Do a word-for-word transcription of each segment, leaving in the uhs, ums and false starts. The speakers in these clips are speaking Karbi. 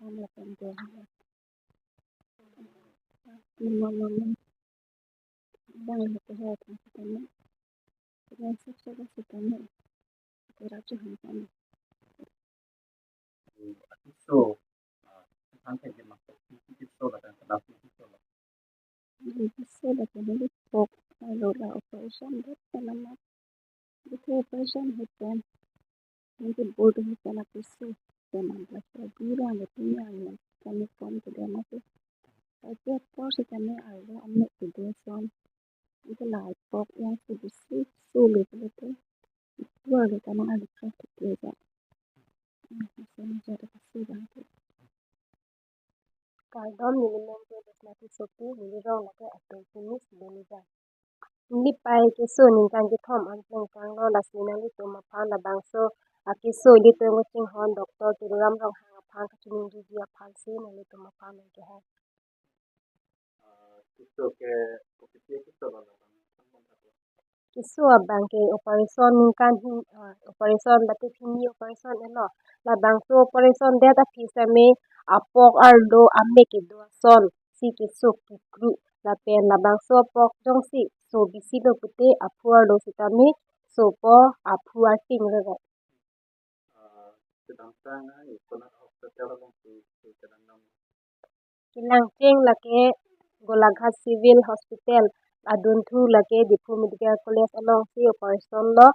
Alam lapen dua. Mama mama. Bang lo ke hai thang sitame. Dengan suksa ka sitame. Ke raju hang tame. Akeso, ah, tang ke jemak ke akeso lapen kelang akeso la. Akeso lapen neli pok arlo la operation det tanamat. Itu operation hitan. Nanti bodo hitan akeso. Teman belajar bilang ya punya ya. Kami pon ke dia masih. Tapi apa sih kami arlo amek ke dia son. Itu la pok yang sudah sih sulit itu. Itu ada tanang ada praktik ya. Bisa menjadi kasih banget. Kardom, neli men ke Desmati Sopi, neli rong lake Ato Kunis Bonijan. Neli pei keso ningkan kethom an plengkanglo, lasi nanglitum aphan labangso akeso ilitum kachinghon Doctor Tuliram Ronghang aphan kachiningri aphansi nanglitum aphan nangkehang. Ah, keso ke, keso ke keso lo labang. Keso abang ke operation ningkan hin, ah, operation bate hini operation elo. Labangso operation det aphi sitame apok arlo amek kedo ason si keso kekru. lapen labangso apok jongsi so bisi lo pute aphu arlo sitame sopo aphu arting rere. Ah, kedamtang ai konat hospital along si, si kedamtang. Kelangcheng lake Golaghat Civil Hospital adunthu lake Diphu Medical College alongsi operation lo.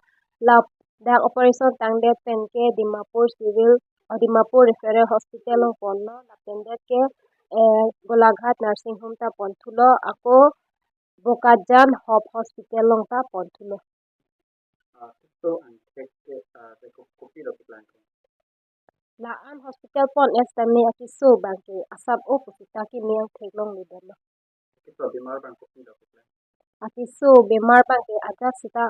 Ladak operation tangdet pen ke Dimapur Civil, oh, Dimapur Referral Hospital along ponlo. Lapen det ke, eh, Golaghat Nursing Home ta ponthulo. Ako Bokajan Hope Hospital along ta ponthulo. Ah, so angthek ke, ah, ke ko-, kopilo keklang ke? La-an hospital pon-et sitame akeso abang ke asap-o pusita keme angthek longledetlo. Keso bemar abang kopilo keklang? Akeso bemar abang ke ajat sita,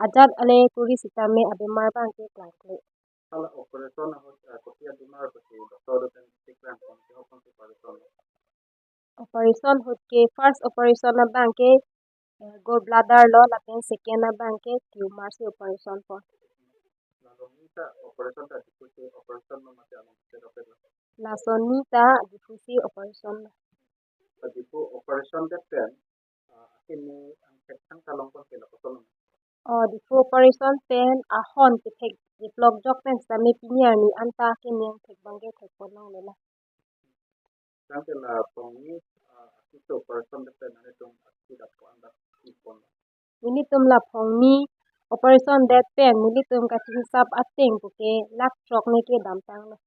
ajat ale kuri sitame abemar abang ke klangkle. Hala operation ahut, ah, kopi abemar pusi doctor atum keklang pon ke hokon operation? Operation ahut ke first operation abang ke, eh, gallbladder lo, lapen second abang ke tumor si operation pon. Lalu nita operation ta Diphu si operation lo mate along si operation? Lason nita Diphu si operation lo. Diphu operation det pen, ah, akimi angthek thangta longpon ke lapuson? Oh, Diphu operation pen ahon kethek deplok jok pen sitame pini arni anta keme angthek abang ke thekpon longlelang. Tangte la phongni, ah, akeso operation det pen nanglitum akeso dap ko-an dap ipon? Nelitum la phongni operation det pen nelitum kachingsap ateng puke lakh throk ne kedamtanglo.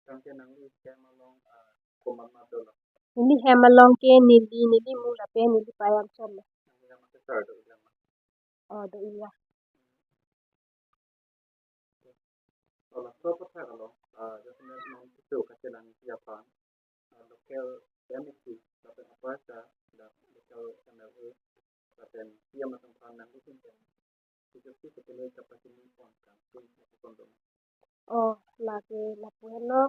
Tangte nangli hem along, ah, komat komat dolo? Neli hem along ke neli, neli mu lapen neli pei anchotlo. Nangli hem along ke sar do-ik lang ma? Oh, do-ik lang. Ola, so aphuthak along, ah, just ne non keso kachelangji aphan, ah, local M A C, lapen aparsa, lapen local M L A, lapen C M atum aphan nangli ahin pen, keso si kepele kapachini pon kam, tum kapakon dong. Oh, lake lapu henlo.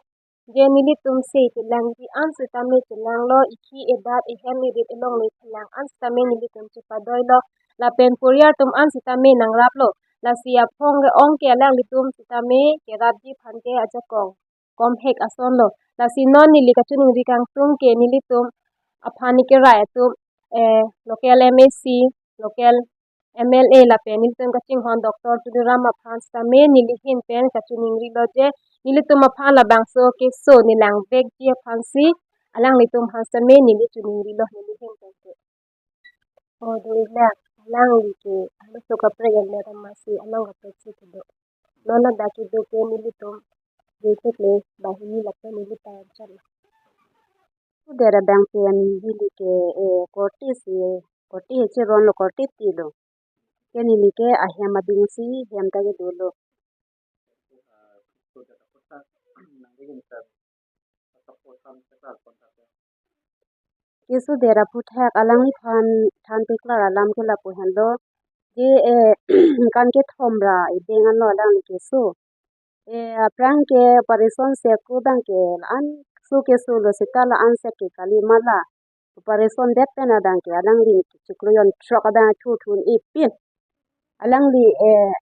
Je nelitum si chelangji an sitame chelanglo, ikhi edat ehem edit elongle chelang an sitame nelitum chepadoilo. Lapen poriyar atum an sitame nangraplo. Lasi aphong ke-ong ke alanglitum sitame kerapji aphan ke ajakong komhek asonlo. Lasi non neli kachiningri kangtung ke nelitum aphan ni kerai atum, eh, local M A C, local M L A lapen nelitum kachinghon Doctor Tuliram aphan sitame neli ahin pen kachiningrilo je nelitum aphan labangso keso ne langvekji aphansi alanglitum aphan sitame neli chiningrilo neli ahin pen ke. Oh, do-ik lang, alangli ke, alo so kaprek em le amatsi along kaprek si kedo. Non ladak kedo ke nelitum, je kekle, banghini lapen neli pei anchotlo. Suder abang pen neli ke, eh, korte si, korte he cheronlo, korte tilo. Ke neli ke ahem adungsi hem ta kedolo. Keso der aphuthak alangliphan than paklar alam ke lapu henlo. Je, eh, kan kethom ra edeng anlo alangli keso. Eh, aphrang ke operation sek ko abang ke la-an so keso lo seta la-an sek ke kali ma la. Operation det pen abang ke alangli chiklo jon throk abang thu thun ipin. Alangli, eh,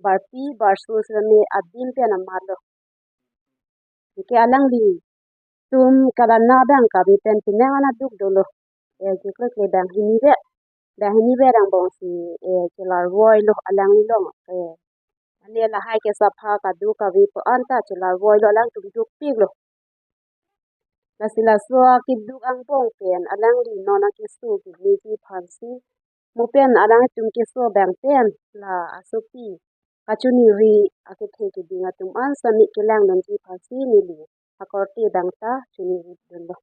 barpi barso sitame adim pen amatlo. Anke alanglitum kalana abang kave pen penang an aduk dolo. Eh, je kekle banghini vet. Banghini vet angbong si, eh, chelarvoilo alangli along. Eh, ane lahai ke sapha kaduk kave pu anta chelarvoilo alangtum dukpiklo. Lasi laso akeduk angbong pen alangli non akeso kemeji aphansi mo pen alangtum keso abang pen la asopi kachiningri akethe keding atum an sitame kelangdunji aphansi neli akorte abang ta chiningrilo.